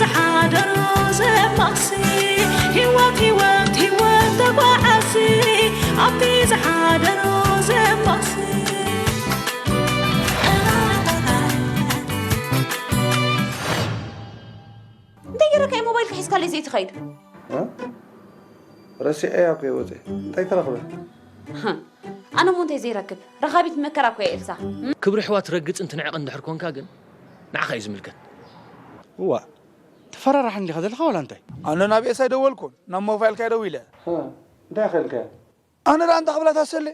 ዝሓደሮ ዘማሲ ህይወት ህይወት ህይወት ተጓዓሲ ኣብቲ ዝሓደሮ ዘማሲ እንታይ ገይረካ እዩ ሞባይልካ ሒዝካለይ ዘይትኸይድ? እ? ረሲዐያ እኮ እየ ወፂአ። እንታይ ተረኽበ? ኣነ እሞ እንታይ ዘይረክብ? ረኻቢት መከራ እኮ እየ ኤልሳ። ክብሪ ኣሕዋት ረግጽን ትንዕቕን እንድሕር ኮንካ ግን ንዓኻ እዩ ዝምልከት። እዋ፣ ትፈራራሕ እንዲኻ ዘለኻ ዋላ እንታይ? ኣነ ናብ ኤስ ኣይደወልኩን፣ ናብ ሞባይልካ እየ ደዊለ። እ፣ እንታይ ኸልከ? ኣነ ደኣ እንታይ ክብላ ታሰለ?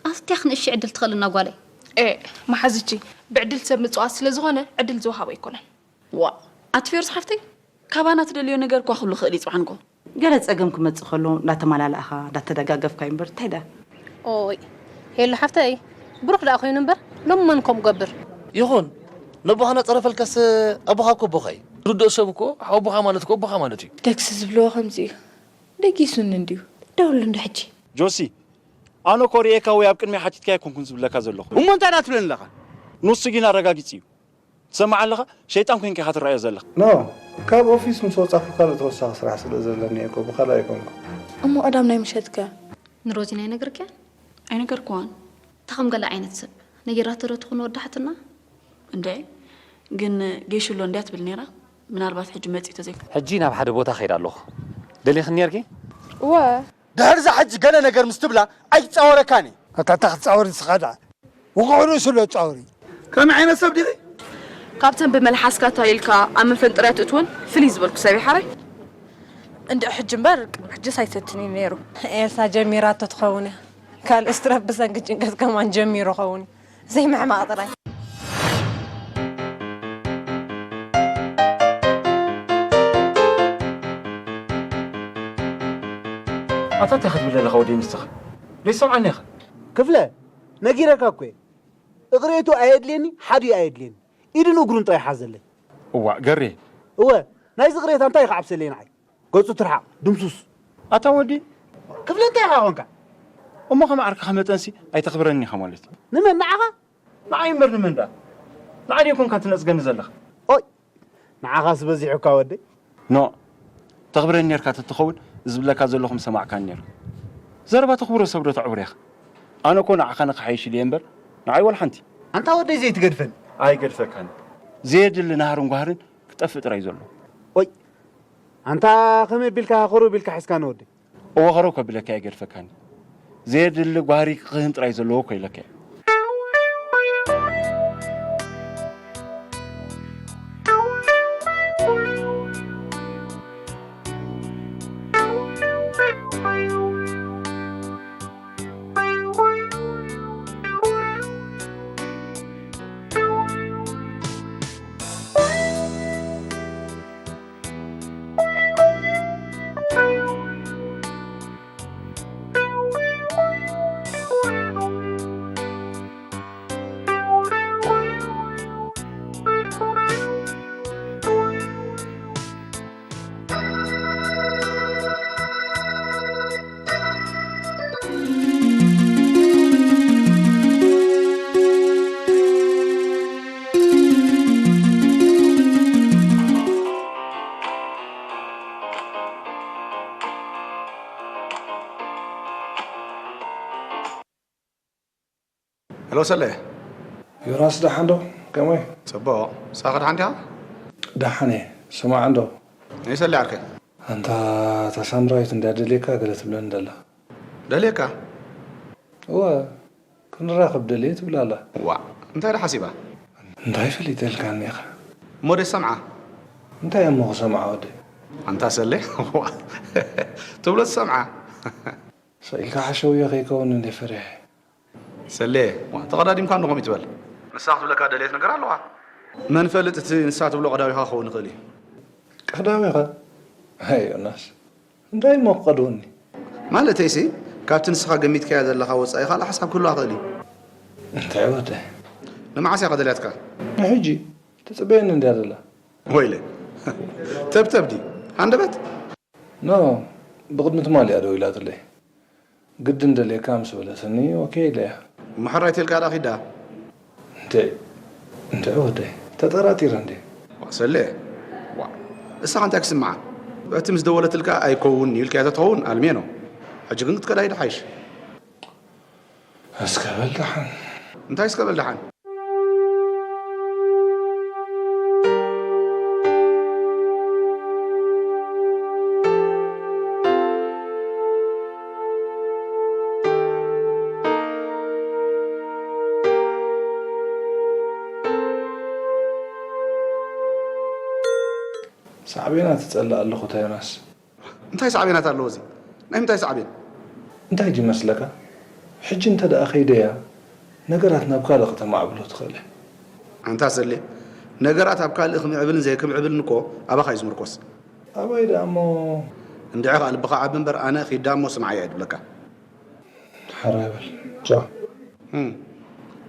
ኣስቲያ ክንእሺ ዕድል ትኽእልና ጓለይ። ኤ፣ መሓዝቺ፣ ብዕድል ሰብ ምጽዋት ስለ ዝኾነ ዕድል ዝወሃቦ ኣይኮነን። ዋ፣ ኣትፊዮርስ ሓፍተይ፣ ካባና ትደልዮ ነገር እኳ ኩሉ ክእል እዩ ጽባሕ ንግሆ። ገለ ጸገም ክመጽእ ከሎ እንዳተማላለእኻ እንዳተደጋገፍካ እዩ እምበር እንታይ ደኣ። ኦይ ሄሉ ሓፍተይ ብሩኽ ደኣ ኮይኑ እምበር ሎሚ መን ከምኡ ገብር። ይኹን ነቦኻ ነጸረፈልካስ ኣቦኻ እኮ ኣቦኻ እዩ። ርዱእ ሰብ እኮ ኣቦኻ ማለት እኮ ኣቦኻ ማለት እዩ። ደግሲ ዝብልዎ ከምዚ እዩ። ደጊሱኒ እንድዩ። ደውሉ እንዶ ሕጂ። ጆሲ ኣነ እኮ ርእየካ ወይ ኣብ ቅድሚ ሓቲትካ ኣይኮንኩን ዝብለካ ዘለኹ። እሞ እንታይ ደኣ ትብለኒ ኣለኻ? ንሱ ግን ኣረጋጊጽ እዩ። ትሰምዓ ኣለኻ? ሸይጣን ኮይንካ ኢኻ ትረኣዮ ዘለኻ። ኖ፣ ካብ ኦፊስ ምስ ወጻኹ ካልእ ተወሳኺ ስራሕ ስለ ዘለኒ እየ እኮ ብኻልእ ኣይኮንኩን። እሞ ቀዳም ናይ ምሸትከ? ንሮዚ ናይ ነግርክያ? ኣይነገርክዋን። እታ ከም ገለ ዓይነት ሰብ ነጊራቶ ዶ ትኾን ወዳሕትና? እንድዒ ግን ጌሹ ኣሎ እንድያ ትብል ነይራ። ምናልባት ሕጂ መጺኡ ተዘይኮ። ሕጂ ናብ ሓደ ቦታ ከይድ ኣለኹ። ደሊኽኒ ነርኪ? እወ። ድሕርዛ ሕጂ ገለ ነገር ምስ ትብላ ኣይጻወረካን እየ። ኣታ እታ ክትጻወር ንስኻ ደኣ። ውቑዕ ርእሱ ኣሎ ጻወሪ። ከመይ ዓይነት ሰብ ዲኺ? ካብተን ብመልሓስካ ታሊልካ ኣብ መፈንጠርያ ትእትወን ፍልይ ዝበልኩ ሰብ እየ ሓራይ። እንድዒ ሕጂ እምበር ቅድሚ ሕጂስ ኣይሰትን እዩ ነይሩ። ኤልሳ ጀሚራቶ ትኸውን እያ። ካልእስ ትረፍ ብሰንኪ ጭንቀት ከማን ጀሚሩ ኸውን እዩ። ዘይምሕማቕ ጥራይ። ኣታ እንታይ ክትብል ኣለኻ ወደይ ንስኻ? ዘይሰምዓኒ ኢኻ። ክፍለ፣ ነጊረካ እኮ እየ። እቕሬቱ ኣየድልየኒ፣ ሓዲኡ ኣየድልየኒ። ኢድን እግሩን ጥራይ ሓዘለይ። እዋእ፣ ገሬ። እወ፣ ናይዚ እቕሬታ እንታይ ክዓብሰለይ ንዓይ? ገጹ ትርሓቕ፣ ድምሱስ። ኣታ ወዲ። ክፍለ እንታይ ኢኻ ኾንካ? እሞ ከም ዓርክኻ መጠንሲ ኣይተኽብረኒ ኢኻ ማለት እዩ። ንመን? ንዓኻ? ንዓይ እምበር ንመን ደኣ? ንዓይ ደይኮንካ ትነጽገኒ ዘለኻ? ኦይ፣ ንዓኻስ በዚሑ እኳ ወደይ። ኖእ፣ ተኽብረኒ ኔርካ ተትኸውን፣ ዝብለካ ዘለኹ ምሰማዕካኒ ኔርካ። ዘረባ ተኽብሮ ሰብ ዶ ተዕብር ኢኻ? ኣነ እኮ ንዓኻ ንኽሓይሽ ኢለ እየ እምበር፣ ንዓይ ወላ ሓንቲ። ኣንታ ወደይ ዘይትገድፈኒ። ኣይገድፈካን። ዘየድሊ ናህርን ጓህርን ክጠፍእ ጥራይ ዘሎ። ኦይ፣ ኣንታ ከመይ ቢልካ ቁሩብ ኢልካ ሒዝካኒ ወደይ? እወ ኸረው ከብለካ ኣይገድፈካን። ዘየድሊ ጓህሪ ክኽህን ጥራይ ዘለዎ እኮ ኢለካ እየ። ሄሎ ሰለ። ዮናስ ደሓን ዶ? ከመይ? ጽቡቕ። ንስኻ ደሓን ዲኻ? ደሓን እየ። ስማዕ እንዶ። ናይ ሰለ ዓርከይ። ኣንታ እታ ሳምራዊት እንድያ ደልየካ ገለ ትብለኒ ደላ። ደልየካ? እወ፣ ክንራኸብ ደልየ ትብል ኣላ። ዋእ፣ እንታይ ደኣ ሓሲባ? እንታይ ፈሊጠልካኒ ኢኻ? እሞ ደይሰምዓ? እንታይ እሞ ክሰምዓ ወደይ? ኣንታ ሰለ፣ ዋእ፣ ትብሎ ትሰምዓ። ስቕ ኢልካ ሓሸውየ ከይከውን እንድየ ፈሪሐ። ሰሌ፣ ዋ፣ ተቐዳዲምካ እንዶ ከምኡ ትበል። ንሳ ክትብለካ ደለየት ነገር ኣለዋ። መን ፈልጥ እቲ ንሳ ትብሎ ቀዳዊኻ ክኸውን ይኽእል እዩ። ቀዳዊኻ? ኣይ ዮናስ፣ እንታይ እሞ ክቐድወኒ? ማለተይሲ፣ ካብቲ ንስኻ ገሚትካያ ዘለኻ ወጻኢ ካልእ ሓሳብ ክህልዋ ይኽእል እዩ። እንታይ ወደ? ንመዓስ እያ ከደልያትካ? ንሕጂ፣ ትጽበየኒ እንድያ ዘላ። ወይለ። ተብተብ ድዩ? ሃንደበት? ኖ፣ ብቕድሚ ትማሊ እያ ደዊላትለይ። ግድን ደልየካ ምስ በለትኒ፣ ኦኬ ኢለያ። እሞ ሕራይ ተልካ ደኣ ኪዳ? እንተ-፣ እንታይ ወደይ፣ ተጠራጢረ እንዴ? ዋ፣ ሰሌ፣ ዋ። እሳ እንታይ ክስምዓ? እቲ ምስ ደወለትልካ ኣይከውን ኢልካያ ተትኸውን ኣልሜኖ። ሕጂ ግን ክትከዳ ይደሓይሽ። እስከ በል ደሓን። እንታይ እስከ በል ደሓን? ሳዕቤናት እጸልእ ኣለኹ እታ ዮናስ። እንታይ ሳዕቤናት ኣለዎ እዚ? ናይ ምንታይ ሳዕቤን? እንታይ ድዩ መስለካ? ሕጂ እንተ ደኣ ከይደያ ነገራት ናብ ካልእ ከተማዕብሎ ትኽእል እያ። ኣንታ ሰሌ፣ ነገራት ኣብ ካልእ ክምዕብልን ዘይክምዕብልን እኮ ኣባኻ እዩ ዝምርኮስ። ኣባይ ደኣ እሞ። እንድዒ ኸኣ ልብኻ ዓቢ እምበር ኣነ ኺዳ እሞ ስምዓያ እየ ድብለካ። ሓራይ በል። ቻው።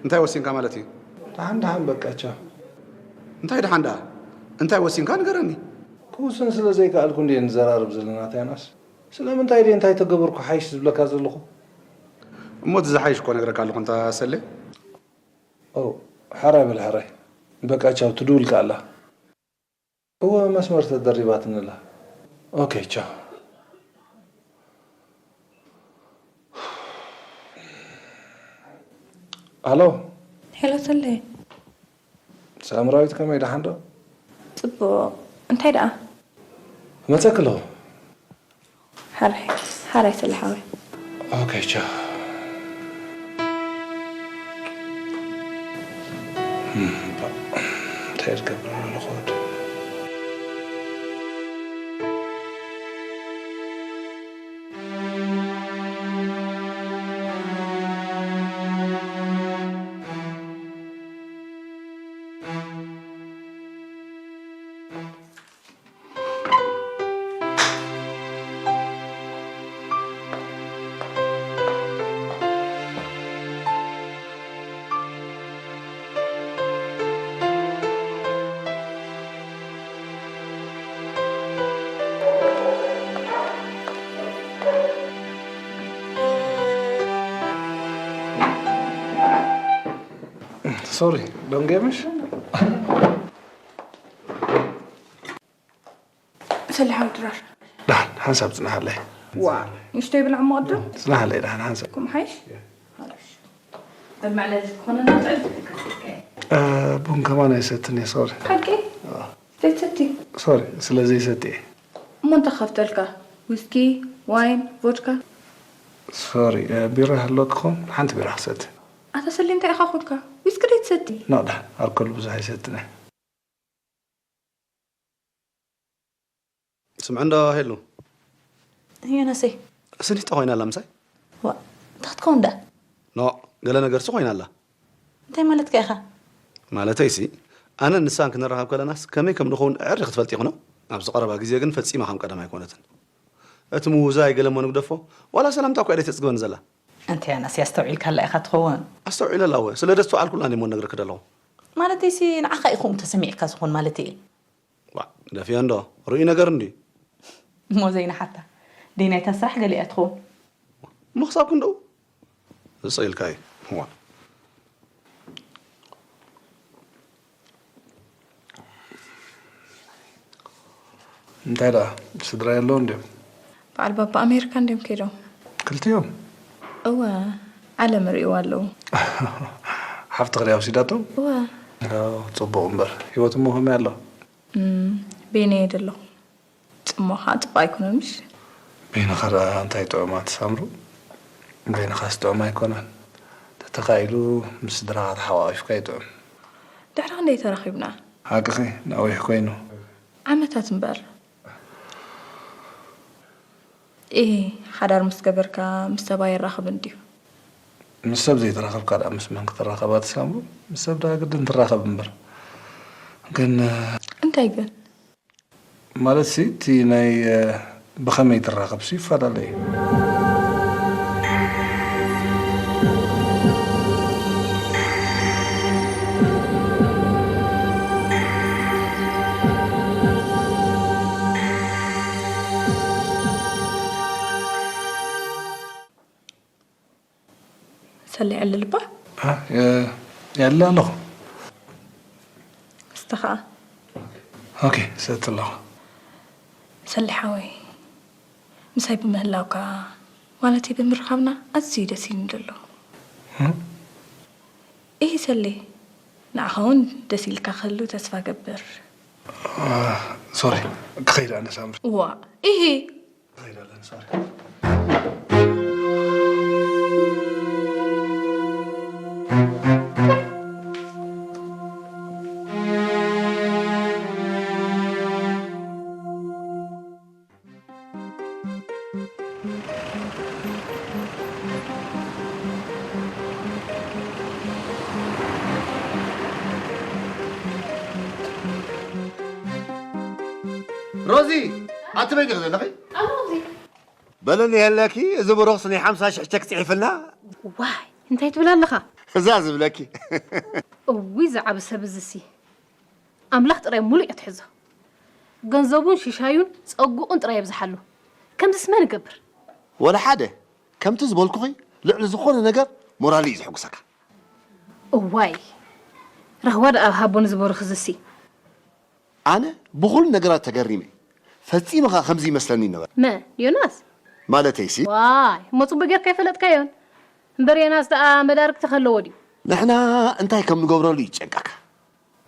እንታይ ወሲንካ ማለት እዩ? ደሓን ደሓን በቃ ቻው። እንታይ ደሓን ደኣ? እንታይ ወሲንካ ንገረኒ። ክውስን ስለ ዘይከኣልኩ እንድየ ንዘራረብ ዘለና ኣታ ዮናስ። ስለምንታይ ድየ እንታይ ተገበርኩ ሓይሽ ዝብለካ ዘለኹ? እሞ እቲ ዝሓይሽ እኮ ነግረካ ኣለኹ ኣንታ ሰሌ። ኦ ሓራይ በል ሓራይ። በቃ ቻው ትድውል ከኣ ኣላ። እወ መስመር ተደሪባትኒ ኣላ። ኦኬ ቻው። ኣሎ። ሄሎ ሰሌ። ሳምራዊት ከመይ ደሓን ዶ? ጽቡቕ። እንታይ ደኣ? እመጸኪ ኣለኹ። ሓራይ ሓራይ ሰሌ ሓወይ። ኦኬ ቻው። እንታይ ዝገብር ኣለኹ ወዲ? ሶሪ ዶንጌ ምሽ ሰሊሓዊ ድራር። ደሓን ሓንሳብ ጽናሓለይ። ዋ ንሽቶ ይብላዕ እሞ ቅድም። ጽናሓለይ ደሓን ሓንሳብ። ኩም ሓይሽ? በል መዕለሊ ዝኾነና ጥዕም ትልካ ስልከ። ቡን ከማን ኣይሰትን እየ ሶሪ። ሓቂ? ዘይትሰቲ? ሶሪ ስለ ዘይሰቲ እየ። እሞ እንታይ ከፍተልካ? ዊስኪ፣ ዋይን፣ ቮድካ? ሶሪ ቢራ ህልወኪ ኾን ሓንቲ ቢራ ክሰቲ። ኣታ ሰሌ እንታይ ኢኻ ኮንካ? ዊስኪ ዘይትሰቲ? ኖ ደሓን ኣልኮል ብዙሕ ኣይሰትን እየ። ስምዒ እንዶ ሄሉ። ዮናሰይ። ስኒታ ኮይና ኣላ ምሳይ። ዋእ እንታይ ክትከውን ደኣ። ኖእ ገለ ነገርሲ ኮይና ኣላ። እንታይ ማለትካ ኢኻ? ማለተይሲ ኣነን ንሳን ክንራኸብ ከለናስ ከመይ ከም ንኸውን ኣዐሪኺ ትፈልጢ ኢኺ ኖእ። ኣብዚ ቀረባ ግዜ ግን ፈጺማ ከም ቀደም ኣይኮነትን። እቲ ምውዛይ ገለ እሞ ንግደፎ ዋላ ሰላምታ እኳ እያ ደይተጽግበኒ ዘላ። ኣንታ ዮናስ ኣስተውዒልካላ ኢኻ ትኸውን። ኣስተውዒለላ እወ ስለ ደስተውዓልኩላ እንድየ እሞ ንነግረኪ ደለኹ። ማለተይሲ ንዓኻ ኢኹም ተሰሚዕካ ዝኾን ማለተይ እየ። ዋእ ግደፍዮ እንዶ ርእዩ ነገር እንድዩ። እሞ ዘይንሓታ ደይ ናይታ ስራሕ ገሊኣ ትኸውን። እሞ ክሳብ ክንድኡ ስቕ ኢልካ እዩ። ዋእ። እንታይ ደኣ ስድራይ ኣለዉ እንድዮም? በዓል ባባ ኣሜሪካ እንድዮም ከይዶም። ክልቲኦም? እወ ዓለም ርእይዋ ኣለዉ። ሓፍትኺ ድያ ወሲዳቶም? እወ። ኣዎ ጽቡቕ እምበር ህይወት እሞ ከመይ ኣሎ? እም፣ በይነይ እየ ዘለኹ። ጽምዋ ከኣ ጽቡቕ ኣይኮነን ምሽ? በይንኻ ደኣ እንታይ ጥዑማት ሳምሩ? በይንኻስ ጥዑም ኣይኮነን። ተተኻኢሉ ምስ ስድራኻ ተሓቋቒፍካ እዩ ጥዑም። ድሕሪ ክንደይ ተራኺብና? ሓቅኺ ነዊሕ ኮይኑ። ዓመታት እምበር። ኤህ ሓዳር ምስ ገበርካ ምስ ሰብ ኣየራኽብን ድዩ? ምስ ሰብ ዘይተራኸብካ ደኣ ምስ መን ክትራኸብ ኣቲ ሳምሩ? ምስ ሰብ ደኣ ግድን ትራኸብ እምበር። ግን። እንታይ ግን? ማለትሲ እቲ ናይ ብኸመይ ትራኸብሲ ይፈላለ እዩ። ሰሊዐ ኣለልባ? የለ ኣለኹ። እስተ ኸዓ? ኦኬ ሰቲ ኣለኹ። ሰሌ ሓወይ፣ ምሳይ ብምህላውካ፣ ማለተይ ብምርኻብና ኣዝዩ ደስ ኢሉኒ ዘሎ። እህ? እሂ ሰሌ፣ ንዓኻ እውን ደስ ኢልካ ክህሉ ተስፋ ገብር። ሶሪ፣ ክኸይድ ኣነ ሳምሪ። ዋ፣ እሂ። ክኸይድ ኣለኒ፣ ሶሪ። ሮዚ፣ ኣቲ በይንኺ ዘለኺ? ኣሎ ኣብዚ። በለኒ የለኪ፣ እዚ ብሩኽስ ናይ ሓምሳ ሽሕ ቸክ ጽሒፍልና። ዋይ፣ እንታይ ትብል ኣለኻ? እዛ ዝብለኪ። እውይ፣ ዝዓቢ ሰብ እዚሲ። ኣምላኽ ጥራይ ሙሉእ እያ ትሕዞ። ገንዘቡን ሽሻዩን ጸጉኡን ጥራይ የብዝሓሉ። ከምዚስ መን ይገብር? ወላ ሓደ። ከምቲ ዝበልኩኺ፣ ልዕሊ ዝኾነ ነገር ሞራለይ እዩ ዘሐጉሰካ። እዋይ፣ ራህዋ ደኣ ኣብ ሃቦ ንዝበሩ ክዝሲ። ኣነ ብኹሉ ነገራት ተገሪመ። ፈጺመ ኸኣ ከምዚ ይመስለኒ ነበረ። መን? ዮናስ? ማለተይሲ? ዋይ፣ እሞ ጽቡቅ ጌርካ ኣይፈለጥካዮን። እምበር ዮናስ ደኣ መዳርግቲ ከለዎ ድዩ? ንሕና እንታይ ከም ንገብረሉ ይጨንቀካ።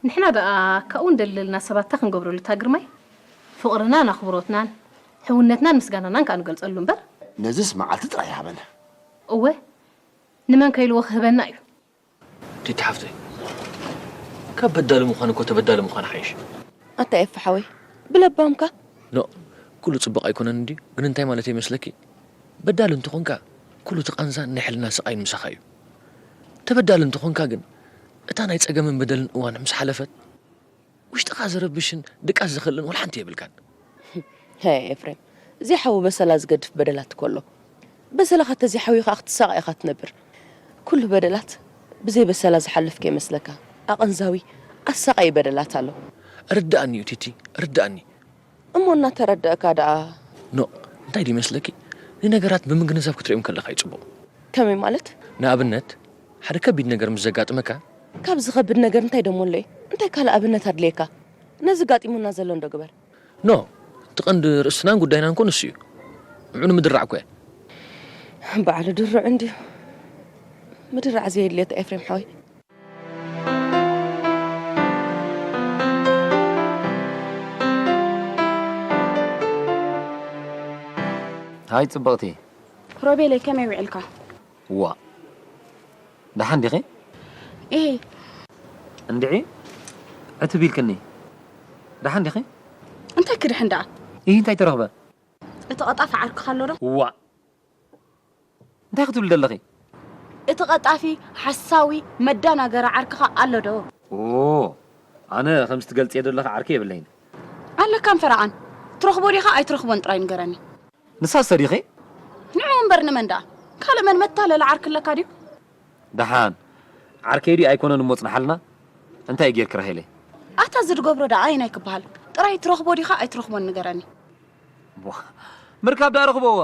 ንሕና ደኣ ካብኡ እንደልለልና ሰባት እንታይ ክንገብረሉ እታ ግርማይ? ፍቕርናን ኣኽብሮትናን፣ ሕውነትናን ምስጋናናን ከኣ ንገልጸሉ እምበር። ነዝስ መዓልቲ ጥራይ ይሃበና። እወ፣ ንመን ከ ኢልዎ ክህበና እዩ? ቲቲ ሓፍተይ፣ ካብ በዳሊ ምዃን እኮ ተበዳሊ ምዃን ሓይሽ። ኣታ ኤፍ ሓወይ፣ ብለባምካ። ኖ፣ ኩሉ ጽቡቕ ኣይኮነን እንድዩ፣ ግን እንታይ ማለት ይመስለኪ? በዳሊ እንተኾንካ፣ ኩሉ እቲ ቃንዛን ናይ ሕልና ስቓይን ምሳኻ እዩ። ተበዳሊ እንተኾንካ ግን፣ እታ ናይ ጸገምን በደልን እዋን ምስ ሓለፈት፣ ውሽጥኻ ዘረብሽን ድቃስ ዘኽእልን ወላ ሓንቲ የብልካን። ሀይ ኤፍሬም፣ እዚ ሓዊ በሰላ ዝገድፍ በደላት እኮ ኣሎ። በሰላኻ ተዘይሓዊኻ ክትሳቐ ኢኻ ትነብር። ኩሉ በደላት ብዘይ በሰላ ዝሓልፍ ከይመስለካ። ኣቐንዛዊ፣ ኣሳቓዪ በደላት ኣሎ። ርድኣኒ እዩ ቲቲ፣ ርድኣኒ። እሞ እናተረደእካ ደኣ? ኖ፣ እንታይ ድዩ መስለኪ? ንነገራት ብምግንዛብ ክትሪኦም ከለኻ እዩ ጽቡቕ። ከመይ ማለት? ንኣብነት፣ ሓደ ከቢድ ነገር ምስ ዘጋጥመካ፣ ካብዚ ከቢድ ነገር እንታይ ደሞ ኣሎ እዩ? እንታይ ካልእ ኣብነት ኣድልየካ? ነዚ ጋጢሙና ዘሎ እንዶ ግበር። ኖ፣ እቲ ቀንዲ ርእስናን ጉዳይናን እኮ ንሱ እዩ። ንዑ ንምድራዕ እኮ እየ። ባዕሉ ድሩዕ እንድዩ። ምድራዕ ዘየድልዮ እታ ኤፍሬም ሓወይ። ሃይ ጽብቕቲ። ሮቤለይ፣ ከመይ ውዒልካ? ዋእ። ደሓን ዲኺ? ኢሂ። እንድዒ፣ ዕትብ ኢልክኒ። ደሓን ዲኺ? እንታይ ክድሕን ደኣ? ኢሂ፣ እንታይ ተረኽበ? እቲ ቀጣፊ ዓርክኻ ኣሎ ዶ? ዋእ። እንታይ ክትብሊ ደለኺ? እቲ ቀጣፊ፣ ሓሳዊ፣ መዳናገሪ ዓርክኻ ኣሎ ዶ? ኦ፣ ኣነ ከምዚ ትገልጽዮ ደለኺ ዓርኪ የብለይን። ኣለካን ፈረቓን። ትረኽቦ ዲኻ ኣይትረኽቦን ጥራይ ንገረኒ። ንሳስ ተዲኺ? ንዕኡ እምበር ንመን ደኣ? ካልእ መን መታለሊ ዓርኪ ኣለካ ድዩ? ደሓን፣ ዓርከይ ድዩ ኣይኮነን እሞ ጽንሓልና? እንታይ ጌርኪ ራሄለይ? ኣታ እዚ ድገብሮ ደኣ ኣየናይ ክበሃል? ጥራይ ትረኽቦ ዲኻ ኣይትረኽቦን ንገረኒ። ዋ፣ ምርካብ ደኣ ረኽቦ እወ።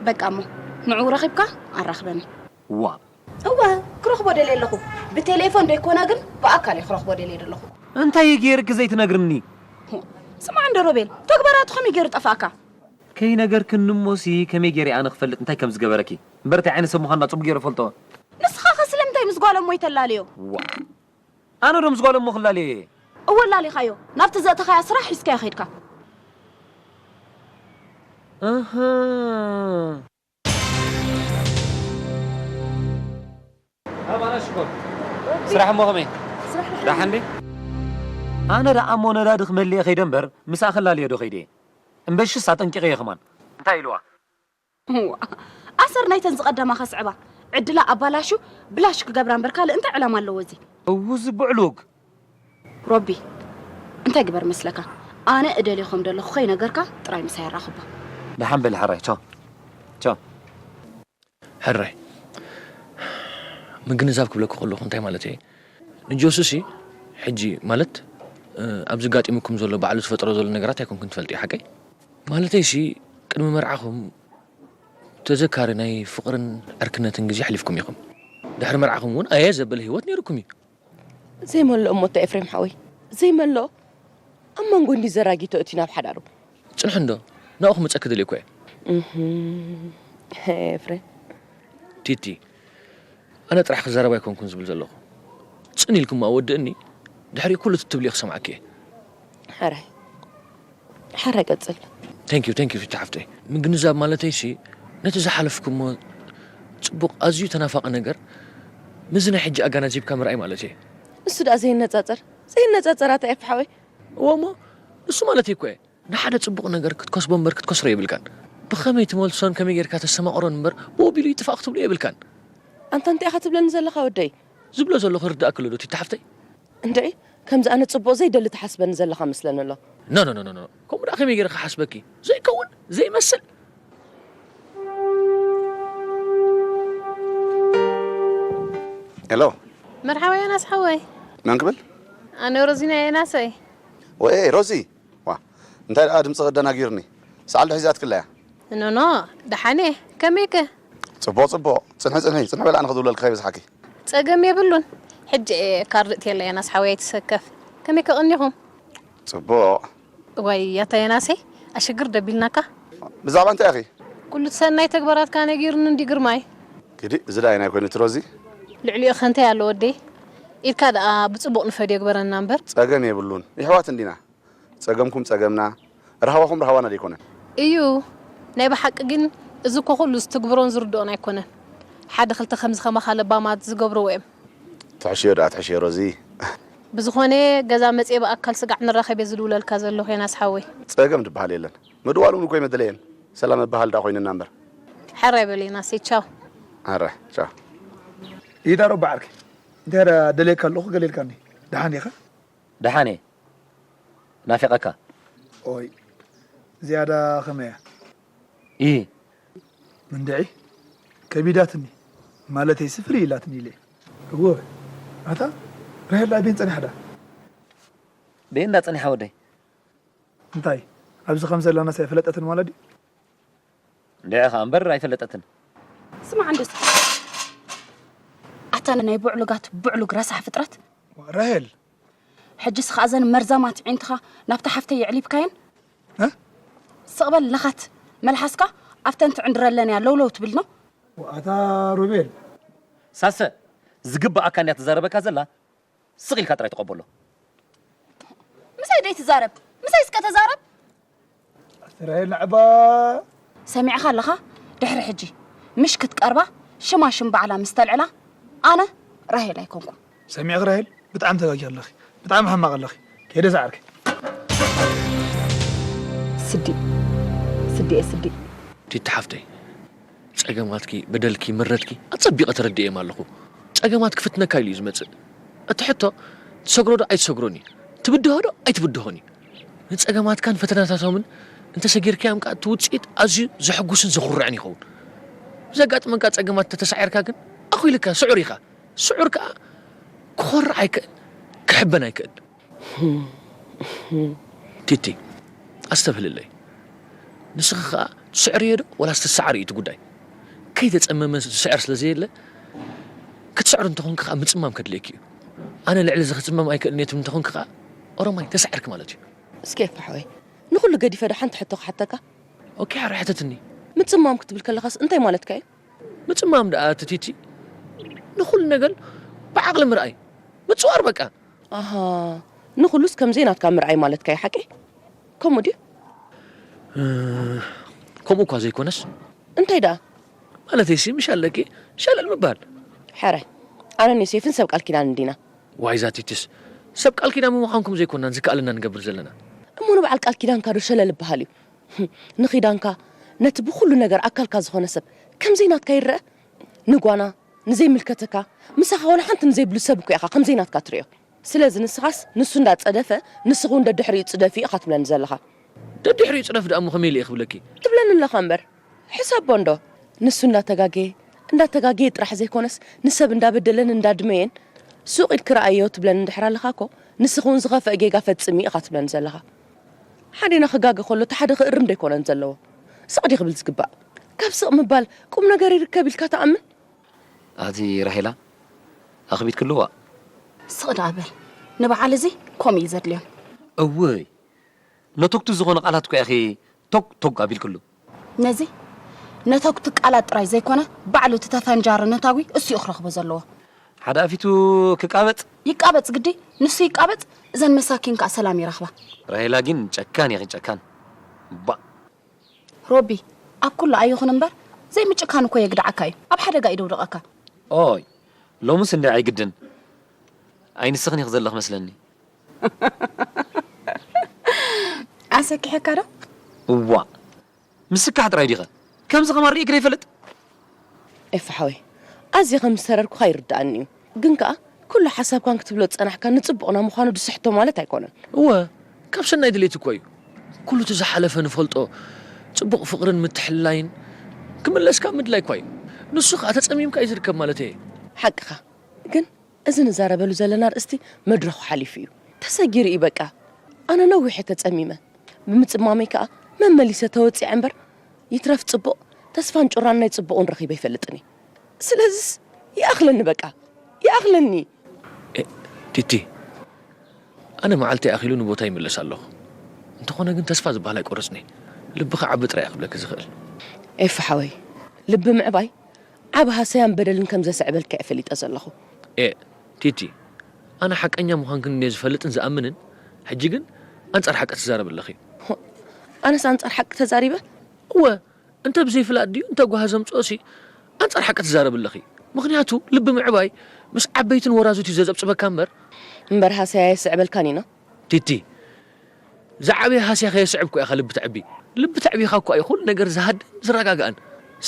በቃ እሞ፣ ንዕኡ ረኺብካ ኣራኽበኒ። ዋ። እወ፣ ክረኽቦ ደልየ ኣለኹ። ብቴሌፎን ደይኮነ ግን ብኣካል እየ ክረኽቦ ደልየ ዘለኹ። እንታይ ጌርኪ ዘይትነግርኒ? ስማዕ እንዶ ሮቤል፣ ተግባራቱ ከመይ ገይሩ ጠፋእካ? ከይነገርክኒ እሞሲ ከመይ ገይረ ኣነ ክፈልጥ እንታይ ከም ዝገበረኪ? እምበር እንታይ ዓይነት ሰብ ምዃንና ጽቡቕ ገይረ እፈልጦ። ንስኻ ከ ስለምንታይ ምስ ጓል እሞይ ተላለዮ? ዋ። ኣነ ዶ ምስ ጓል እሞ ክላለየ እየ? እወ ኣላሊኻዮ። ናብቲ ዘእተኻያ ስራሕ ሒዝካዮ ኸይድካ። ኣሃ። ኣባና ሽኮር። ስራሕ እሞ ከመይ? ስራሕ ደሓን ድዩ? ኣነ ደኣ እሞ ነዳዲ ክመልእ ከይደ እምበር፣ ምስኣ ክላለዮ ዶ ከይደ እየ? እምበሽስ ኣጠንቂቐዮ ከማን። እንታይ ኢልዋ? እዋ፣ ኣሰር ናይተን ዝቐደማ ከስዕባ። ዕድላ ኣባላሹ ብላሽ ክገብራ እምበር ካልእ እንታይ ዕላማ ኣለዎ እዚ? እዉ፣ እዚ ብዕሉግ። ሮቢ፣ እንታይ ግበር መስለካ? ኣነ እደልዮ ከም ደለኹ ከይነገርካ ጥራይ ምሳይ ኣራኽባ። ደሓን በሊ ሕራይ፣ ቻው። ቻው። ሕራይ፣ ምግንዛብ ክብለኩ ከለኹ እንታይ ማለት እየ? ንጆሱሲ ሕጂ ማለት፣ እ፣ ኣብዚ ጋጢሙኩም ዘሎ ባዕሉ ዝፈጠሮ ዘሎ ነገራት ኣይኮንኩን ትፈልጥዮ፣ ሓቀይ? ማለተይሲ ቅድሚ መርዓኹም ተዘካሪ ናይ ፍቕርን ዕርክነትን ግዜ ኣሕሊፍኩም ኢኹም። ድሕሪ መርዓኹም እውን ኣየ ዘብል ህይወት ነይሩኩም እዩ። ዘይመልኦ እሞ እታ ኤፍሬም ሓወይ፣ ዘይመልኦ ኣብ መንጎ እንዲ ዘራጊቶ እቲ ናብ ሓዳሩ። ጽንሑ እንዶ፣ ናብኡ ክመጸኪ ደልየ እኮ እየ። እህም፣ ኤፍሬም። ቲቲ፣ ኣነ ጥራሕ ክዛረብ ኣይኮንኩን ዝብል ዘለኹ። ጽን ኢልኩም ኣወድእኒ፣ ድሕሪ ኩሉ ትብልዮ ክሰምዓኪ እየ። ሓራይ፣ ሓራይ ቀጽል። Thank you, thank you ቲቲ ሓፍተይ። ምግንዛብ ማለተይሲ፣ ነቲ ዝሓለፍኩሞ ጽቡቕ ኣዝዩ ተናፋቒ ነገር፣ ምስዚ ናይ ሕጂ ኣጋናዚብካ ምርኣይ ማለት እየ። እሱ ደኣ ዘይነጻጸር፣ ዘይነጻጸር ኣታ ኤፍ ሓወይ። እወ እሞ፣ እሱ ማለተይ እኮ እየ። ንሓደ ጽቡቕ ነገር ክትከስቦ እምበር ክትከስሮ የብልካን። ብኸመይ ትመልሶን ከመይ ጌርካ ተስተማቕሮን እምበር ብኡ ቢሉ ይጥፋእ ክትብሎ የብልካን። ኣንታ እንታይ ኢኻ ትብለኒ ዘለኻ ወደይ? ዝብሎ ዘለኹ ይርድኣኪ ኣሎ ዶ ቲቲ ሓፍተይ? እንድዒ፣ ከምዚ ኣነ ጽቡቕ ዘይደሊ ትሓስበኒ ዘለኻ መስለኒ ኣሎ። ኖ፣ ኖ፣ ኖ፣ ኖ፣ ኖ። ከምኡ ደኣ ከመይ ጌረ ክሓስበኪ? ዘይከውን፣ ዘይመስል። ሄሎ። መርሓባ ዮናስ ሓወይ። መን ክብል? ኣነ ሮዚና ዮናሰይ። ወይ ሮዚ፣ ዋ፣ እንታይ ደኣ ድምጽኺ ኣደናጊሩኒ። ሰዓል ዶ ሒዛትክላ እያ? ኖ፣ ኖ፣ ደሓን እየ። ከመይከ? ጽቡቕ፣ ጽቡቕ። ጽንሒ፣ ጽንሒ፣ ጽንሒ በል ኣነ ክድውለልኪ ከይበዝሓኪ። ጸገም የብሉን። ሕጂ እየ ካርድ እትየላ ዮናስ ሓወይ ኣይትሰከፍ። ከመይ ከቐኒኹም? ጽቡቕ። ዋይ፣ ያታ ዮናሰይ፣ ኣሸግር ደቢልናካ። ብዛዕባ እንታይ ኢኺ? ኩሉ እቲ ሰናይ ተግባራትካ ነጊሩኒ እንዲ ግርማይ። ግዲ፣ እዚ ደኣ ኣይናይ ኮይኑ እቲ ሮዚ? ልዕሊኡ ኸ እንታይ ኣሎ ወደይ? ኢድካ ደኣ ብጽቡቕ ንፈድዮ ግበረና እምበር። ጸገም የብሉን። ይሕዋት እንዲና። ጸገምኩም ጸገምና፣ ራህዋኹም ራህዋና ደይኮነን? እዩ። ናይ ብሓቂ ግን እዚ እኮ ኩሉ ዝትግብሮን ዝርድኦን ኣይኮነን። ሓደ ክልተ ከምዚ ከማኻ ለባማት ዝገብርዎ እዮም። ትሕሽዮ ደኣ ትሕሽዮ ሮዚ። ብዝኾነ ገዛ መጽየ ብኣካል ስጋዕ ንራኸብ እየ ዝድውለልካ ዘለኹ ዮናስ ሓወይ። ጸገም ዝበሃል የለን። ምድዋል እውን እኮ ኣይመደለየን። ሰላም ምብሃል ደኣ ኮይንና እምበር። ሕራይ በል ዮናሰይ፣ ቻው። ኣረ፣ ቻው። ኢዳ ሮባ ዓርኪ። እንታይ ደኣ ደልየካ ኣለኹ ገለ ኢልካኒ። ደሓን ኢኻ? ደሓን እየ። ናፊቐካ። ኦይ፣ ዝያዳ ከመይ እያ? ኢ። እንድዒ፣ ከቢዳትኒ። ማለተይሲ ፍልይ ኢላትኒ ኢለ። እወ፣ ኣታ ራሄል ኣበይን ጸኒሓ ደኣ? በይን እንዳ ጸኒሓ ወደይ። እንታይ፣ ኣብዚ ከም ዘለናስ ኣይፈለጠትን ማለት ድዩ? እንድዒ ኸኣ እምበር ኣይፈለጠትን። ስማዕ እንዶ እስኪ። ኣታ ናይ ብዕሉጋት ብዕሉግ ረሳሕ ፍጥረት። ራሄል። ሕጅስ ኸኣ እዘን መርዛማት ኣዒንትኻ ናብታ ሓፍተይ የዕሊብካየን? እ? ስቕ በል ለኻት መልሓስካ ኣብተን ትዕንድረለን እያ ለውለው ትብል ኖ? ኣታ ሮቤል። ሳሰ፣ ዝግብኣካ እንድያ ትዛረበካ ዘላ። ስቕ ኢልካ ጥራይ ተቐበሎ። ምሳይ ደይ ትዛረብ? ምሳይ እስከ ተዛረብ። ኣቲ ራሄል ናዕባ። ሰሚዕኻ ኣለኻ? ድሕሪ ሕጂ ምሽ ክትቀርባ ሽማ ሽም ባዕላ ምስ ተልዕላ ኣነ ራሄል ኣይኮንኩን። ሰሚዕኺ ራሄል? ብጣዕሚ ተጋጊ ኣለኺ። ብጣዕሚ ሕማቕ ኣለኺ። ከይደ ዝዓርከይ። ስዲ። ስዲ እየ ስዲ። ቲቲ ሓፍተይ። ጸገማትኪ፣ በደልኪ፣ ምረትኪ ኣጸቢቐ ተረዲኤም ኣለኹ። ጸገማት ክፍትነካ ኢሉ እዩ ዝመጽእ። እቲ ሕቶ፣ ትሰግሮ ዶ ኣይትሰግሮን እዩ። ትብድሆ ዶ ኣይትብድሆን እዩ። ንጸገማትካን ፈተናታቶምን እንተሰጊርካዮም ከኣ እቲ ውጽኢት ኣዝዩ ዘሐጉስን ዘኹርዕን ይኸውን። ብዘጋጥመካ ጸገማት እንተተሳዒርካ ግን ኣኹ ኢልካ ስዑር ኢኻ። ስዑር ከኣ ክኾርዕ ኣይክእል፣ ክሕበን ኣይክእል። ቲቲ፣ ኣስተብህልለይ። ንስኺ ኸኣ ትስዕርዮ ዶ ወላስ ትሰዓሪ እዩ እቲ ጉዳይ። ከይተጸመመ ዝስዕር ስለ ዘየለ፣ ክትስዕሪ እንተኾንኪ ኸኣ ምጽማም ከድልየኪ እዩ። ኣነ ልዕሊ እዚ ክጽመም ኣይክእልን እየ ትብል እንተኾንኪ ኸኣ፣ ኦሮማይ ተሳዒርኪ ማለት እዩ። እስከ ኤፋ ሓወይ፣ ንኹሉ ገዲፈ ዶ ሓንቲ ሕቶ ክሓተካ? ኦኬ፣ ሓረ ሕተትኒ። ምጽማም ክትብል ከለኻስ እንታይ ማለትካ እዩ? ምጽማም ደኣ እቲ ቲቲ፣ ንኹሉ ነገር ብዓቕሊ ምርኣይ። ምጽዋር በቃ። ኣሃ፣ ንኹሉስ ከም ዘይናትካ ምርኣይ ማለትካ እዩ ሓቂ? ከምኡ ድዩ? እ፣ ከምኡ እኳ ዘይኮነስ። እንታይ ደኣ? ማለተይሲ፣ ምሽ ኣለኪ ሸለል ምባል። ሕራይ፣ ኣነን ዮሴፍን ሰብ ቃል ኪዳን እንዲና። ዋይ፣ እዛ ቲቲስ፣ ሰብ ቃል ኪዳን ብምዃንኩም ዘይኮናን ዝከኣለና ንገብር ዘለና። እሞ ንበዓል ቃል ኪዳንካ ዶ ሸለል እበሃል እዩ? ንኺዳንካ፣ ነቲ ብኹሉ ነገር ኣካልካ ዝኾነ ሰብ ከም ዘይናትካ ይረአ? ንጓና፣ ንዘይምልከተካ፣ ምሳኻ ዋላ ሓንቲ ንዘይብሉ ሰብ እኮ ኢኻ ከም ዘይናትካ ትርእዮ። ስለዚ ንስኻስ ንሱ እንዳጸደፈ፣ ንስኺ እውን ደድሕሪኡ ጽደፊ ኢኻ ትብለኒ ዘለኻ። ደድሕሪኡ ጽደፍ ደኣ እሞ ከመይ ኢለ እየ ክብለኪ? ትብለኒ ኣለኻ እምበር፣ ሕሰቦ እንዶ። ንሱ እንዳተጋገየ፣ እንዳተጋገየ ጥራሕ ዘይኮነስ፣ ንሰብ እንዳበደለን እንዳድመየን፣ ሱቕ ኢልኪ ረኣዮ ትብለኒ እንድሕር ኣለኻ እኮ፣ ንስኺ እውን ዝኸፍአ ጌጋ ፈጽሚ ኢኻ ትብለኒ ዘለኻ። ሓዴና ክጋገ ከሎ፣ እቲ ሓደ ክእርም ዶ ኣይኮነን ዘለዎ? ስቕ ድዩ ክብል ዝግባእ? ካብ ስቕ ምባል ቁም ነገር ይርከብ ኢልካ ትኣምን? ኣቲ ራሄላ፣ ኣኽቢድክልዋ። ስቕ ደኣ በል። ንበዓል እዚ ከምኡ እዩ ዘድልዮም። እውይ፣ ነተግቱ ዝኾነ ቃላት እኮ ኢኺ ቶግ ቶግ ኣቢልክሉ። ነዚ ነተጉቲ ቃላት ጥራይ ዘይኮነ፣ ባዕሉ እቲ ተፈንጃሪ ነታጒ እሱ እዩ ክረኽቦ ዘለዎ። ሓደ ኣፊቱ ክቃበጽ። ይቃበጽ ግዲ፣ ንሱ ይቃበጽ፣ እዘን መሳኪን ከኣ ሰላም ይረኽባ። ራሄላ ግን ጨካን ኢኺ፣ ጨካን። ባ ሮቢ፣ ኣብ ኩሉ ኣይኹን እምበር፣ ዘይምጭካን እኮ የግድዓካ እዩ፣ ኣብ ሓደጋ እዩ ደውድቐካ። ኦይ፣ ሎምስ እንደ ኣይግድን። ኣይ ንስኽን ኢኺ ዘለኽ መስለኒ። ኣሰኪሐካ ዶ? እዋ፣ ምስካሕ ጥራይ ዲኸ? ከምዚ ከማን ርኢክዶ ይፈልጥ? ኤፋ ሓወይ፣ ኣዝየ ከም ዝተረርኩኻ ይርድኣኒ እዩ። ግን ከኣ ኩሉ ሓሳብካን ክትብሎ ዝጸናሕካ ንጽቡቕና ምዃኑ ድስሕቶ ማለት ኣይኮነን። እወ፣ ካብ ሰናይ ድሌት እኮ እዩ። ኩሉ እቲ ዝሓለፈ ንፈልጦ ጽቡቕ ፍቕርን ምትሕልላይን ክምለስ ካብ ምድላይ እኳ እዩ። ንሱ ከኣ ተጸሚምካ እዩ ዝርከብ ማለት እየ። ሓቅኻ። ግን እዚ ንዛረበሉ ዘለና ኣርእስቲ መድረኹ ሓሊፉ እዩ። ተሰጊሩ እዩ በቃ። ኣነ ነዊሕ እየ ተጸሚመ። ብምጽማመይ ከኣ መመሊሰ ተወጺዐ እምበር ይትረፍ ጽቡቕ ተስፋን ጩራን ናይ ጽቡቕን ረኺበ ኣይፈልጥን እየ። ስለዝስ ይኣኽለኒ በቃ። ይኣኽለኒ። እ፣ ቲቲ፣ ኣነ መዓልቲ ኣኺሉ ንቦታ ይምለስ ኣለኹ። እንተኾነ ግን ተስፋ ዝበሃል ኣይቆረጽኒ። ልብኻ ዓቢ ጥራይ እየ ክብለኪ ዝኽእል። ኤፊ ሓወይ፣ ልቢ ምዕባይ ዓቢ ሃሰያን በደልን ከም ዘስዕበልካ እየ ፈሊጠ ዘለኹ። ኤ፣ ቲቲ፣ ኣነ ሓቀኛ ምዃንክን እንድየ ዝፈልጥን ዝኣምንን፣ ሕጂ ግን ኣንጻር ሓቂ ትዛረቢ ኣለኺ። ኣነስ ኣንጻር ሓቂ ተዛሪበ? እወ፣ እንተ ብዘይ ፍላጥ ድዩ እንተ ጓሂ ዘምጽኦሲ ኣንጻር ሓቂ ትዛረቢ ኣለኺ። ምኽንያቱ ልቢ ምዕባይ ምስ ዓበይትን ወራዙት እዩ ዘጸብጽበካ እምበር። እምበር ሃሰያ የስዕበልካን ኢና። ቲቲ፣ ዝዓበየ ሃስያ ከየስዕብኩ ኢኻ ልቢ ተዕቢ። ልቢ ተዕቢኻ እኳ እዩ ኩሉ ነገር ዝሃድእን ዝረጋግኣን።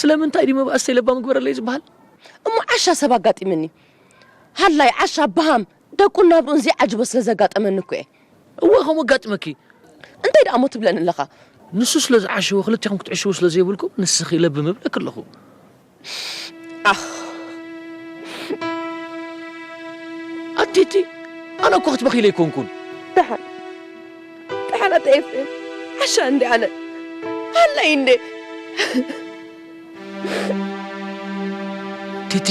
ስለምንታይ ድዩ መባእስተይ ለባም ግበረለይ ዝበሃል? እሞ ዓሻ ሰብ ኣጋጢምኒ። ሃላይ ዓሻ በሃም ደቁን ናብርኡን ዘይዓጅቦ ስለ ዘጋጠመኒ እኮ እየ። እወ ከምኡ ኣጋጢመኪ። እንታይ ደኣ እሞ ትብለኒ ኣለኻ? ንሱ ስለ ዝዓሸወ ክልቴኹም ክትዕሽዉ ስለ ዘይብልኩም ንስኺ ለቢ ምብለኪ ኣለኹ። ኣኽ ኣቲ ኣቲ ኣነ እኮ ክትበኺለ ኣይኮንኩን። ደሓን ደሓን ኣታ ኤፍሬም ዓሻ እንዴ ኣነ ሃላይ እንዴ ቲቲ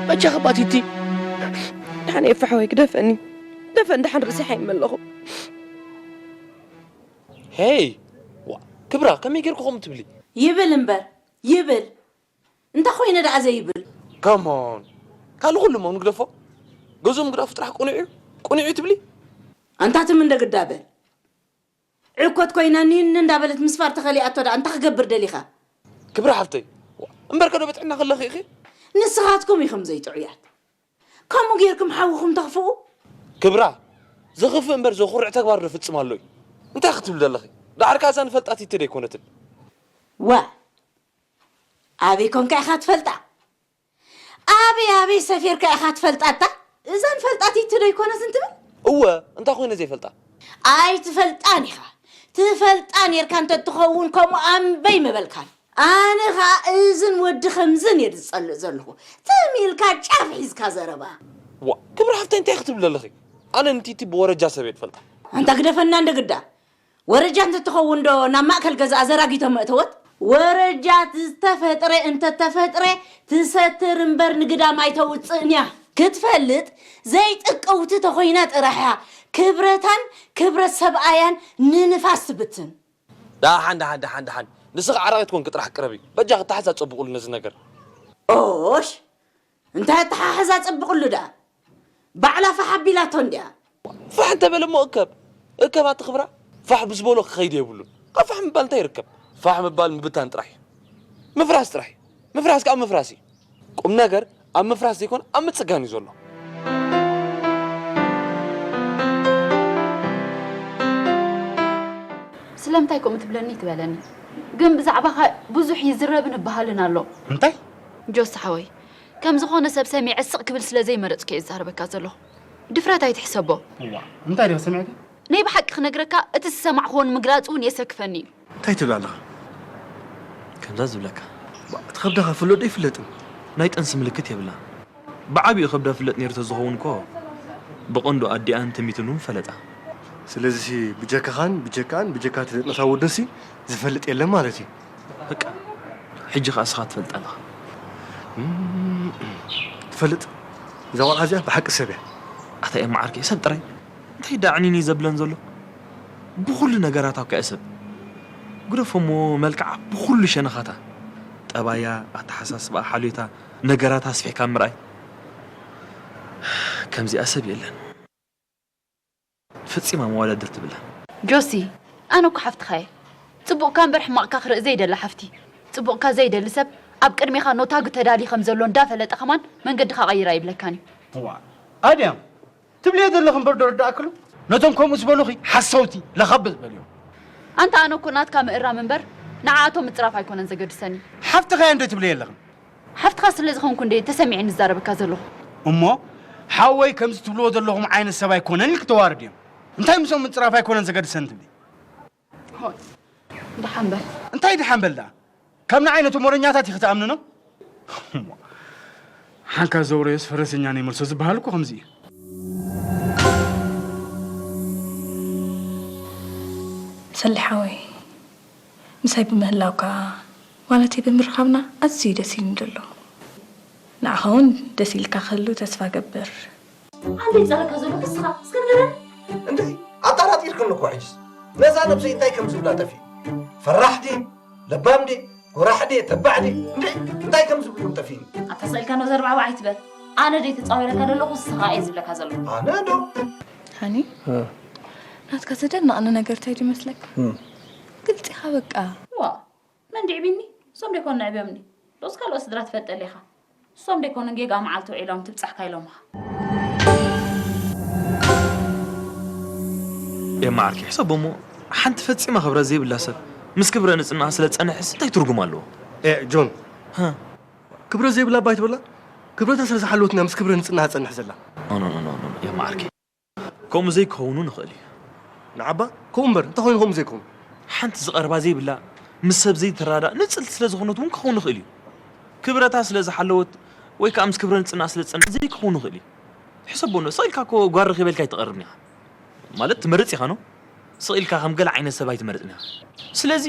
በጃኺ እባ ቲቲ። ደሓን ኤፍሬም ሓወይ ግደፈኒ ግደፈኒ ደሓን ርእሲ ሓይመ ኣለኹ። ሄይ ክብራ ከመይ ጌርኩ ከምኡ ትብሊ? ይብል እምበር ይብል እንታ ኮይነ ደኣ ዘይብል። Come on ካልእ ኩሉ እሞ ንግደፎ። ገዝኡ ምግዳፉ ጥራሕ ቅኑዕ እዩ ቅኑዕ እዩ ትብሊ? ኣንታ ትም እንደ ግዳ በል። ዕኮት ኮይና ኒን እንዳበለት ምስፋር ተኸሊኣቶ ደኣ እንታይ ክገብር ደሊኻ? ክብራ ሓፍተይ እምበር ከዶ ብጥዕና ከለኺ ኢኺ። ንስኻትኩም ኢኹም ዘይጥዑያት። ከምኡ ጌርኩም ሓውኹም ተኽፍኡ? ክብራ ዘኽፍእ እምበር ዘኹርዕ ተግባር ዶ ፍጽም ኣሎ እዩ? እንታይ ክትብሊ ዘለኺ? ደሓር ከኣ እዛ ንፈልጣ ቲቲ ደይኮነትን? ዋእ ኣበይ ኮንካ ኢኻ ትፈልጣ? ኣበይ ኣበይ ሰፊርካ ኢኻ ትፈልጣ እታ እዛ ንፈልጣ ቲቲ ደይኮነትን ትብል? እወ እንታይ ኮይነ ዘይፈልጣ? ኣይትፈልጣን ኢኻ ትፈልጣ ኔርካ እንተትኸውን ከምኡ ኣምበይ ምበልካን። ኣነ ኸኣ እዝን ወዲ ኸምዝን እየ ዝጸልእ ዘለኹ። ትም ኢልካ ጫፍ ሒዝካ ዘረባ። ዋእ ክብሪ ሓፍተይ እንታይ ክትብሊ ኣለኺ? ኣነ ንቲቲ ብወረጃ ሰብ እየ ዝፈልጣ። ኣንታ ግደፈና እንዶ ግዳ። ወረጃ እንተትኸውን ዶ ናብ ማእከል ገዝኣ ዘራጊቶ መእተወት? ወረጃ ዝተፈጥረ እንተተፈጥረ ትሰትር እምበር ንግዳም ኣይተውጽእን እያ። ክትፈልጥ ዘይጥቀውቲ ተኾይና ጥራሕ እያ ክብረታን ክብረት ሰብኣያን ንንፋስ ትብትን። ደሓን ደሓን ደሓን ደሓን ንስኺ ዓራቒት ኮንኪ ጥራሕ ቅረቢ በጃኺ ኣተሓሕዛ ጸብቕሉ ነዚ ነገር። ኦሽ እንታይ ኣተሓሕዛ ጸብቕሉ ደኣ ባዕላ ፋሕ ኣቢላቶ እንድያ። ፋሕ እንተበለ እሞ እከብ እከብ ኣቲ ክብራ ፋሕ ብዝበሎ ክኸይድ የብሉን። ካብ ፋሕ ምባል እንታይ ይርከብ? ፋሕ ምባል ምብታን ጥራሕ እዩ። ምፍራስ ጥራሕ እዩ። ምፍራስ ከኣ ምፍራስ እዩ። ቁም ነገር ኣብ ምፍራስ ዘይኮነ ኣብ ምጽጋን እዩ ዘሎ። ስለምንታይ ከምኡ ትብለኒ ትበለኒ ግን ብዛዕባኻ ብዙሕ ይዝረብን እበሃልን ኣሎ። እንታይ? ጆስ ሓወይ ከም ዝኾነ ሰብ ሰሚዐ ስቕ ክብል ስለ ዘይመረጽኩ እየ ዝዛረበካ ዘለኹ። ድፍረት ኣይትሕሰቦ። እዋ እንታይ ድዩ ሰሚዕካ? ናይ ብሓቂ ክነግረካ እቲ ዝሰማዕኽዎ ንምግላጽ እውን የሰክፈኒ እዩ። እንታይ ትብል ኣለኻ? ከምዛ ዝብለካ እቲ ከብዳ ከፍሎ ዶ ይፍለጥን ናይ ጥንሲ ምልክት የብላ። ብዓቢኡ ከብዳ ፍለጥ ነይሩ ተዝኸውን እኮ ብቐንዱ ኣዲኣን ተሚቱን እውን ፈለጣ። ስለዚሲ ብጀካኻን ብጀካኣን ብጀካ እቲ ዘጥነሳ ወድንሲ ዝፈልጥ የለን ማለት እዩ። በቃ ሕጂ ከኣ እስኻ ትፈልጥ ኣለኻ። ትፈልጥ እዛ ቆልዓ እዚኣ ብሓቂ ሰብ እያ። ኣታ ኤማ ዓርከይ ሰብ ጥራይ እንታይ ደኣ ዕኒኒ ዘብለን ዘሎ ብኹሉ ነገራታ እኮ እያ ሰብ። ግደፎ እሞ መልክዓ ብኹሉ ሸነኻታ፣ ጠባያ፣ ኣተሓሳስባ፣ ሓልዮታ፣ ነገራት ኣስፊሕካ ምርኣይ። ከምዚኣ ሰብ የለን። ፈጺማ መወዳድርቲ ብላ። ጆሲ፣ ኣነ እኮ ሓፍትኻ እየ። ጽቡቕካ እምበር ሕማቕካ ክርኢ ዘይደሊ ሓፍቲ። ጽቡቕካ ዘይደሊ ሰብ ኣብ ቅድሜኻ ኖታጉ ተዳልዩ ከም ዘሎ እንዳፈለጠ ከማን መንገድኻ ቀይር ኣይብለካን እዩ። ዋ ኣድያም ትብልዮ ዘለኹ እምበር ዶ ርዳእክሉ? ነቶም ከምኡ ዝበሉኺ ሓሰውቲ ለኸብጥ በልዮም። ኣንታ ኣነ እኮ ናትካ ምእራም እምበር ንዓኣቶም ምጽራፍ ኣይኮነን ዘገድሰኒ። ሓፍትኻ እያ እንዶ ትብልዮ ኣለኽን? ሓፍትኻ ስለ ዝኾንኩ እንደ ተሰሚዐ ንዛረበካ ዘለኹ። እሞ ሓወይ ከምዚ ትብልዎ ዘለኹም ዓይነት ሰብ ኣይኮነን ኢልክ ተዋርድ እዮም። እንታይ ምስኦም ምጽራፍ ኣይኮነን ዘገድሰኒ ትብሊ? ደሓን በል። እንታይ ደሓን በል ደኣ? ካብ ንዓይ ነቶም ወረኛታት ኢኺ ትኣምንኖ? ሓንካ ዘውረዮስ ፈረሰኛ ናይ መልሶ ዝበሃል እኮ ከምዚ እዩ። ሰሊ ሓወይ ምሳይ ብምህላውካ ማለተይ ብምርኻብና ኣዝዩ ደስ ኢሉኒ ዘሎ። ንዓኻ እውን ደስ ኢልካ ክህሉ ተስፋ ገብር። ኣንተይ ጸረካ ዘሎ ክስኻ እስከ ንገረኒ። እንታይ ኣጣራጢርክኒ እኮ ሕጅስ ነዛ ነብሰይ እንታይ ከም ዝብላ ጠፊእ ፈራሕ ድየ ለባም ድየ ጎራሕ ድየ ተባዕ ድየ እንታይ እንታይ ከም ዝብሉ ጠፊእኒ ኣታ ስቕ ኢልካ ነብዘርባዕባ ኣይትበል ኣነ ደይ ተጻዊረካ ዘለኹ ንስኻ እየ ዝብለካ ዘለኹ ኣነ ዶ ሃኒ ናትካ ዘደንቕኒ ነገር እንታይ ድዩ መስለካ ግልጺኻ በቃ ዋ መን ድዕቢኒ እሶም ደይኮኑ ነዕብዮምኒ ዶስ ካልኦት ስድራ ትፈልጠለይ ኢኻ እሶም ደይኮኑ ጌጋ መዓልቲ ውዒሎም ትብጻሕካ ኢሎምኻ ኤማ ዓርከይ ሕሰቦ እሞ ሓንቲ ፈጺማ ክብረት ዘይብላ ሰብ ምስ ክብረ ንጽህናኣ ስለ ዝጸንሕስ እንታይ ትርጉም ኣለዎ? ኤእ ጆን ክብረ ዘይብላ እባ ኣይትበላ ክብረታ ስለ ዝሓለወት ኢና ምስ ክብረ ንጽህናኣ ትጸንሕ ዘላ። ኖ ኖ ኖ ኖ ኤማ ዓርከይ ከምኡ ዘይክኸውኑ ንኽእል እዩ። ንዓባ ከምኡ እምበር እንታይ ኮይኑ ከምኡ ዘይከውን? ሓንቲ ዝቐርባ ዘይብላ ምስ ሰብ ዘይትራዳእ ንጽልቲ ስለ ዝኾነት እውን ክኸውን ይኽእል እዩ። ክብረታ ስለ ዝሓለወት ወይ ከኣ ምስ ክብረ ንጽህናኣ ስለ ዝጸንሐት ዘይክኸውን ይኽእል እዩ። ሕሰቦ እንዶ ስቕ ኢልካ እኮ ጓል ረኺበ ኢልካ ኣይትቐርብን ኢኻ። ማለት ትመርጽ ኢኻ ኖ ስቕ ኢልካ ከም ገለ ዓይነት ሰብ ኣይትመርጽን ኢኻ። ስለዚ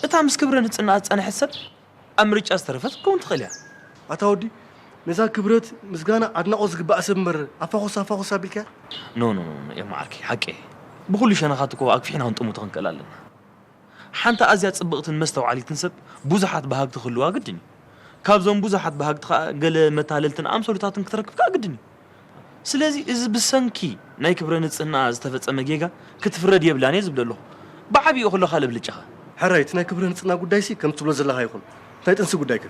እታ ምስ ክብረ ንጽህናኣ ዝጸንሐት ሰብ ኣብ ምርጫ ዝተረፈት ክትከውን ትኽእል እያ። ኣታ ወዲ ነዛ ክብረት፣ ምስጋና፣ ኣድናቖት ዝግብኣ ሰብ እምበር ኣፋኹሳ ኣፋኹሳ ኣቢልካያ? ኖ ኖ ኖ ኤማ ዓርከይ ሓቀይ እየ። ብኹሉ ሸነኻት እኮ ኣግፊሕና ክንጥምቶ ክንክእል ኣለና። ሓንቲ ኣዝያ ጽብቕትን መስተውዓሊትን ሰብ ብዙሓት በሃግቲ ክህልዋ ግድን እዩ። ካብዞም ብዙሓት በሃግቲ ከኣ ገለ መታለልትን ኣምሰሉታትን ክትረክብ ከኣ ግድን እዩ። ስለዚ እዚ ብሰንኪ ናይ ክብረ ንጽህናኣ ዝተፈጸመ ጌጋ ክትፍረድ የብላን እየ ዝብል ኣለኹ። ብዓቢኡ ከሎ ካልእ ብልጫኻ። ሕራይ እቲ ናይ ክብረ ንጽህና ጉዳይሲ ከምቲ ትብሎ ዘለኻ ይኹን። እንታይ ጥንሲ ጉዳይከ?